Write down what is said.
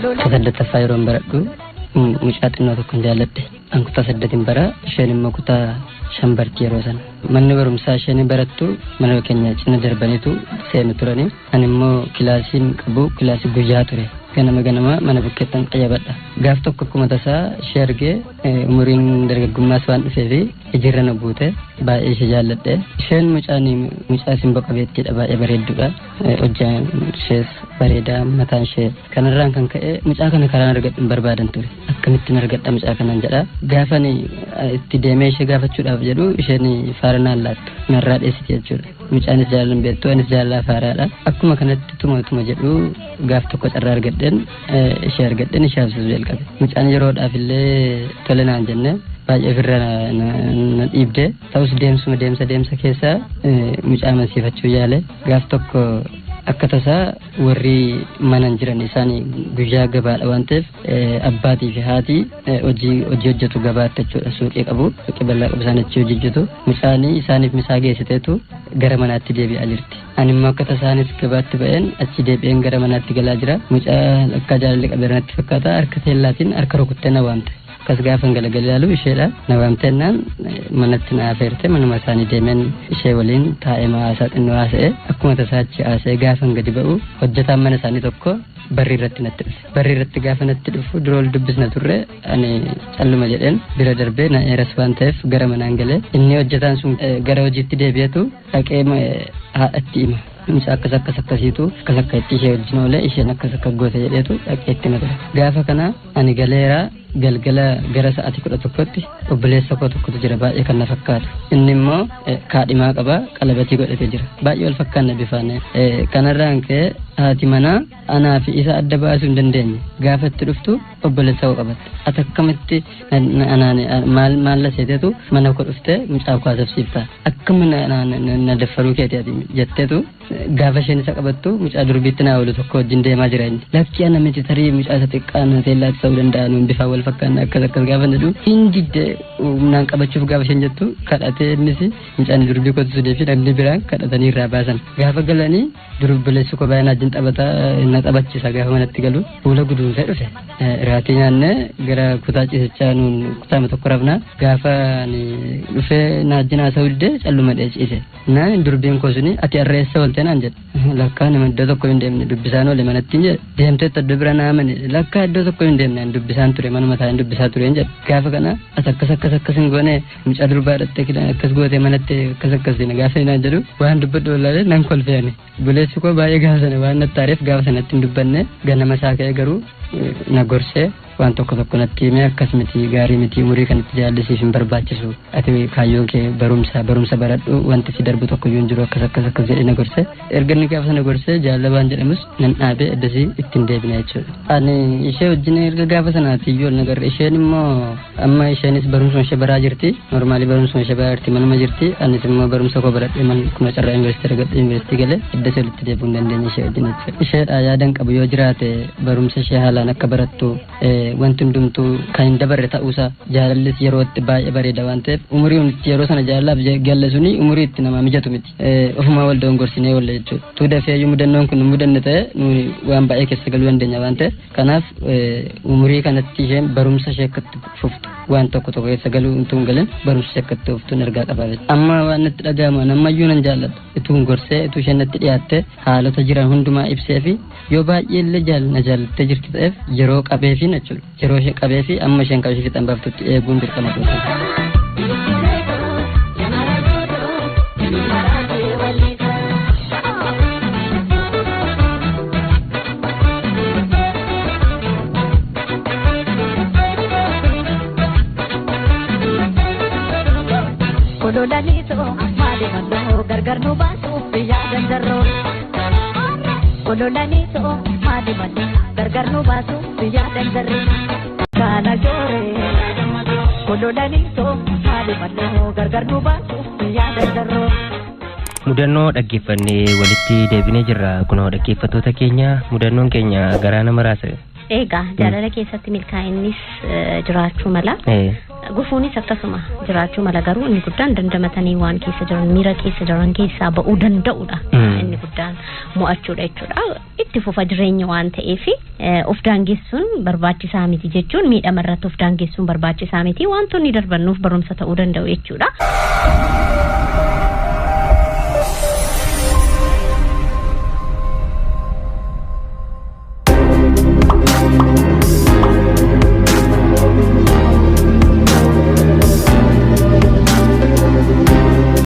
Saddeettaffaa yeroon baradhu mucaa xinnoo tokkon jaalladhe. An kutaa saddeetin bara, isheen immoo kutaa shan barti yeroo sana. Manni barumsaa isheen barattu mana keenya cina darbaniitu seenu turani. Ani immoo kilaasiin qabu kilaasii guyyaa ture. Ganama ganama mana bukkeettan qayyabadha. Gaaf tokko akkuma tasaa ishee argee, umuriin dargaggummaas waan dhufeefi ijirra na buute, baay'ee ishee jaalladhe. Isheen mucaan mucaa simboo qabeettiidha, baay'ee bareedduudha. Hojjaan ishees bareedaa, mataan ishee kanarraan kan ka'e mucaa kana karaan argadhu hin barbaadan ture. Akkamittiin argadha mucaa kanan jedha. Gaafan itti deemee ishee gaafachuudhaaf jedhu isheen faara naan laattu, narraa dheessiti jechuudha. Mucaanis jaalala hin beektu, anis jaalalaa faaraadha. Akkuma kanatti tuma tuma jedhu gaaf tokko carraa argadheen ishee argadheen ishee haasofsiisuu jalqabe. Mucaan yeroodhaaf illee tole naan jenne, baay'ee ofirra na dhiibde. Ta'us deemsuma deemsa deemsa keessa mucaa amansiifachuu yaale. Gaaf tokko akka tasaa warri mana hin jiran, isaan guyyaa gabaadha waan ta'eef, abbaatii fi haati hojii hojii hojjetu gabaatti jechuudha, suuqii qabu, suuqii bal'aa qabu, isaan achi hojii hojjetu. Mucaanii isaaniif misaa geessiteetu gara manaatti deebi'aa jirti. Ani immoo akka tasaanis gabaatti ba'een achi deebi'een gara manaatti galaa jira. Mucaa akka jaalalli qabeera natti fakkaata, harka teellaatiin harka rukuttee na waamte. Akkas gaafan galagalee ilaalu isheedha. Na waamteennaan manatti na afeerte, manuma isaanii deemeen ishee waliin taa'ee haasaa xinnoo haasa'e. Akkuma tasaa achi haasa'ee gaafan gadi ba'u hojjetaan mana isaanii tokko barri irratti natti dhufe. Barri irratti gaafa natti dhufu dura ol dubbisna turre, ani calluma jedheen bira darbee, na eeras waan ta'eef gara manaan galee. Inni hojjetaan sun gara hojiitti deebi'etu dhaqee haadhatti hima. Mucaa akkas akkas akkasiitu akkas akka itti ishee wajjin oole, isheen akkas akka goote jedheetu dhaqee itti hima ture. Gaafa kana ani galeera galgala gara sa'aatii 11tti, obboleessa koo tokkotu jira baay'ee kan na fakkaatu. Inni immoo kaadhimaa qaba, qalabatii godhatee jira. Baay'ee wal fakkaanna bifaan. Kanarraan ka'e haati manaa anaa fi isa adda baasuu hin dandeenye. Gaafa itti dhuftu obboleessa koo qabatte. Ati akkamitti anaan maal maal la seeteetu mana koo dhuftee mucaa koo haasofsiifta? Akkami na daffaruu keeti ati jetteetu gaafa isheen isa qabattu mucaa durbiitti naa oolu tokko wajjin deemaa jira inni. Lakki, ana miti, tarii mucaa isa xiqqaa na teellaatti ta'uu danda'a, nuun bifaan wal fakkaanna akkas akkas gaafa jedhu hin didde. Humnaan qabachuuf gaafa isheen jettu kadhatee innis mucaan durbii kootu sudee fi namni biraan kadhatanii irraa baasan. Gaafa galanii durobboleessi koo baay'ee wajjin taphata, na taphachiisa, gaafa manatti galu fuula guduunfee dhufe. Raatii nyaannee gara kutaa ciisichaa nuun kutaama tokko rafna, gaafa ani dhufee na wajjin haasa'uu didee calluma dhee ciise. Naan durbiin koo suni ati har'a eessa oolte naan jedhe. Lakkaa nama iddoo tokko hin deemne, dubbisaan oole manatti hin jedhe. Deemteetti iddoo bira naa amane, lakkaa iddoo tokko hin deemne, ani dubbisaan ture, manuma taa'een dubbisaa ture hin jedhe. Gaafa kana ati akkas akkas akkas hin goone, mucaa durbaa dhattee akkas goote, manatti akkas akkas gaafa naan jedhu waan dubbadhu wallaalee nan kolfee ani. Buleessi koo baay'ee gaafa sana waan natti aareef gaafa sanatti hin dubbanne. Ganama isaa ka'ee garuu na gorsee waan tokko tokko natti himee, akkas miti, gaarii miti, umurii kanatti jaallisiif hin barbaachisu, ati kaayyoon kee barumsa, barumsa baradhu, wanti si darbu tokko iyyuu hin jiru, akkas akkas akkas jedhee na gorse. Erga inni gaafa sana gorsee jaalala waan jedhamus nan dhaabee eddasii ittiin deebine jechuudha. Ani ishee wajjin erga gaafa sanaati iyyuu ol nagarre. Isheen immoo amma isheenis barumsuma ishee baraa jirti, normaalii barumsuma ishee baraa jirti, manuma jirti. Anis immoo barumsa koo baradhee man kuma carraa yuunivarsiitii argadhe yuunivarsiitii galee eddasii walitti deebi'uu hin dandeenye ishee wajjin jechuudha. Isheedha yaadan qabu yoo jiraate, barumsa ishee haalaan akka barattu, wanti hundumtuu kan hin dabarre ta'uusaa, jaalallis yeroo itti baay'ee bareeda waan ta'eef, umurii itti yeroo sana jaalalaaf galle suni umurii itti namaa mijatu miti. Ofumaa wal dogongorsinee walla jechuudha. Tuu dafee iyyuu mudannoon kun nu mudanne ta'e nuyi waan baay'ee keessa galuu dandeenya waan ta'eef, kanaaf umurii kanatti isheen barumsa ishee akka itti fuftu, waan tokko tokko keessa galuu utuu hin galin barumsa ishee akka itti fuftu ergaa qabaa jechuudha. Amma waan natti dhaga'amu ammayyuu nan jaalladha. Utuu hin gorsee, utuu isheen natti dhiyaatte, haalota jiran hundumaa ibsee fi yoo baay'ee illee na jaallattee jirti ta'eef yeroo qabeefi jechuudha. Yeroo ishee qabeefi amma isheen qabee fixan baaftutti eeguun dirqama kooti. Kololaniitoo maali malloo gargar nu baasuuf biyyaa dandarroo. Kololaniitoo maali malloo gargar nu baasuuf biyyaa dandarroo. Kana jooree kololaniitoo maali malloo gargar nu baasuuf biyyaa dandarroo. Mudannoo dhaggeeffannee walitti deebinee jirra. Kunoo dhaggeeffattoota keenya, mudannoon keenya garaa nama raasa. Egaa jaalala keessatti milkaa'innis jiraachuu mala. Gufuunis akkasuma jiraachuu mala, garuu inni guddaan dandamatanii waan keessa jiran, miira keessa jiran keessaa ba'uu danda'udha. Inni guddaan mo'achuudha jechuudha. Itti fufa jireenya waan ta'eef of daangessuun barbaachisaa miti jechuun, miidhama irratti of daangessuun barbaachisaa miti, wantoonni darbannuuf barumsa ta'uu danda'u jechuudha.